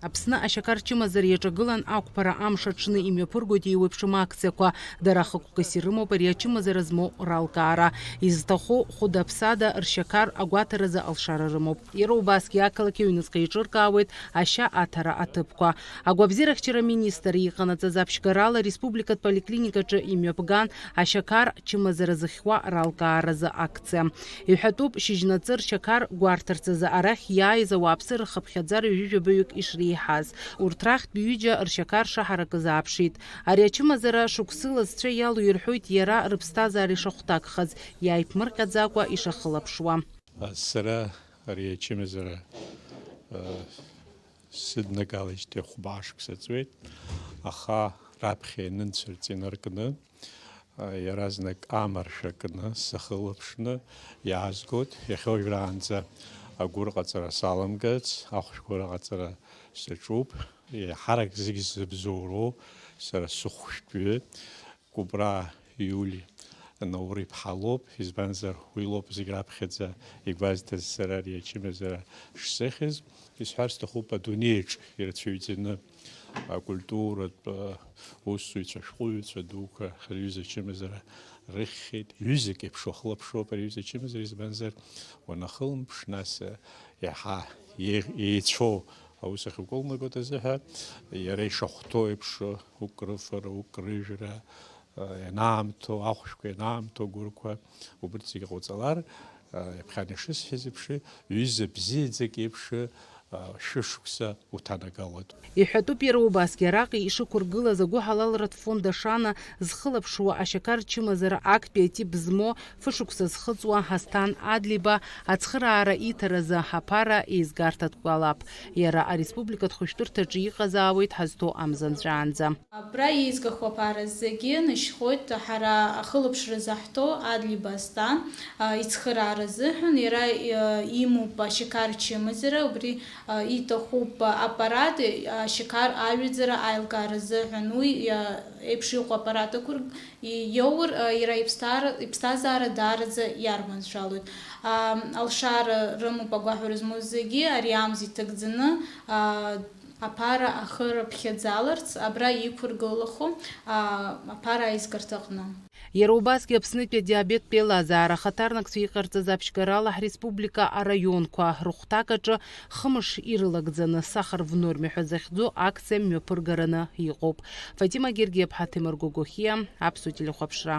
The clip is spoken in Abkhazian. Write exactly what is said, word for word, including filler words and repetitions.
Аԥсны ашьақар чымазара иаҿагылан ақәԥара амш аҽны имҩаԥыргоит еиуеиԥшым акциақәа. Дара хықәкыс ирымоуп ари ачымазара змоу ралкаара. Изҭаху хәыда-ԥсада ршьақар агәаҭаразы алшара рымоуп. Иара убасгьы ақалақь аҩныҵҟа еиҿыркаауеит ашьа аҭара аҭыԥқәа. Агәабзиарахьчара аминистр иҟанаҵаз аԥшьгарала ареспубликатә поликлиникаҿы имҩаԥган ашьақар чымазара зыхьуа ралкааразы акциа. Иҳәатәуп, шьыжьнаҵы ршьақар гәарҭарц азы арахь иааиз ауааԥсыра хыԥхьаӡара ҩажәижәабаҩык ишреиҳаз. Урҭ рахьтә ҩыџьа ршьақар шаҳаракыз ааԥшит. Ари ачымазара шықәсыла зцәа иалоу ирҳәоит иара рыԥсҭазаара ишахәҭакхаз, иааиԥмырҟьаӡакәа ишахылаԥшуа. Сара ари ачымазара, э, сыднагалеижьҭеи хәба шықәса ҵуеит, аха раԥхьа ианынцәырҵ инаркны, э, иаразнак амаршәа кны сахылаԥшны иаазгоит. Иахьа уажәраанӡа агәырҟаҵара саламгац, ахәшәгәырҟаҵара саҿуп. Еиҳарак зегь зыбзоуроу сара сыхәшәтәҩы Кәыбраа Иули Наур-иԥҳа лоуп, избанзар, уи лоуп зегь раԥхьаӡа игәазҭаз сара ари ачымазара шсыхьыз. Исҳәар сҭахуп, адунеиаҿ ирацәаҩӡаны акультуратә, э, усзуҩцәа, ашәҟәыҩҩцәа дуқәа рҩыза ачымазара рыхьхьеит. Ҩызак еиԥш уахылаԥшроуп ари аҩыза ачымазара, избанзар, уанахылаԥш, нас, э, иаҳа еи-, еицәоу аус ахьукылнагоит азыҳәа, иара ишахәҭоу еиԥш, укрыфара, укрыжәра, ианаамҭоу, ахәшәқәа ианаамҭоу агәырқәа, убырҭ зегьы ҟауҵалар, ҩаԥхьан ишысҳәаз еиԥш, ҩыза бзиаӡак еиԥш, шәышықәса уҭанагалоит. Иҳәатәуп иара убасгьы, араҟа ишықәыргылаз агәыҳалалратә фонд Ашана зхылаԥшуа ашьақар чымазара актәи атип змоу фышықәса зхыҵуа Ҳасҭан Адлиба ацхыраара иҭаразы аԥара еизгарҭатә кәалаԥ. Иара ареспубликатә хәышәтәырҭаҿы иҟазаауеит ҳазҭоу амза нҵәаанӡа. Абра еизгахо аԥара зегьы нышьхоит ҳара ахылаԥшра заҳҭо Адлиба Ҳасҭан, а, ицхыраара азыҳәан, иара, а, имоуп ашьақар чымазара, убри, а, иҭахуп аппарат, а, ашьақар аҩаӡара аилкаара азыҳәан, уи, а, еиԥш иҟоу аппарат ақәырг-, и-, иоур, а, иара иԥсҭара-, иԥсҭазаара даараӡа иарманшәалоит. А, алшара рымоуп агәаҳәара змоу зегьы, ари амза иҭагӡаны, а, аԥара ахы рыԥхьаӡаларц абра иқәыргылахо, а, аԥара аизгарҭаҟны. Иара убасгьы Аԥснытәи адиабеттә еилазаара ахаҭарнакцәа иҟарҵаз аԥшьгарала ҳреспублика араионқәа рыхәҭак аҿы хымш ирылагӡаны сахар в норме ҳәа захьӡу акциа мҩаԥыргараны иҟоуп. Фатима Гергиаԥҳа, Ҭемыр Гогохиа, Аԥсуа телехәаԥшра.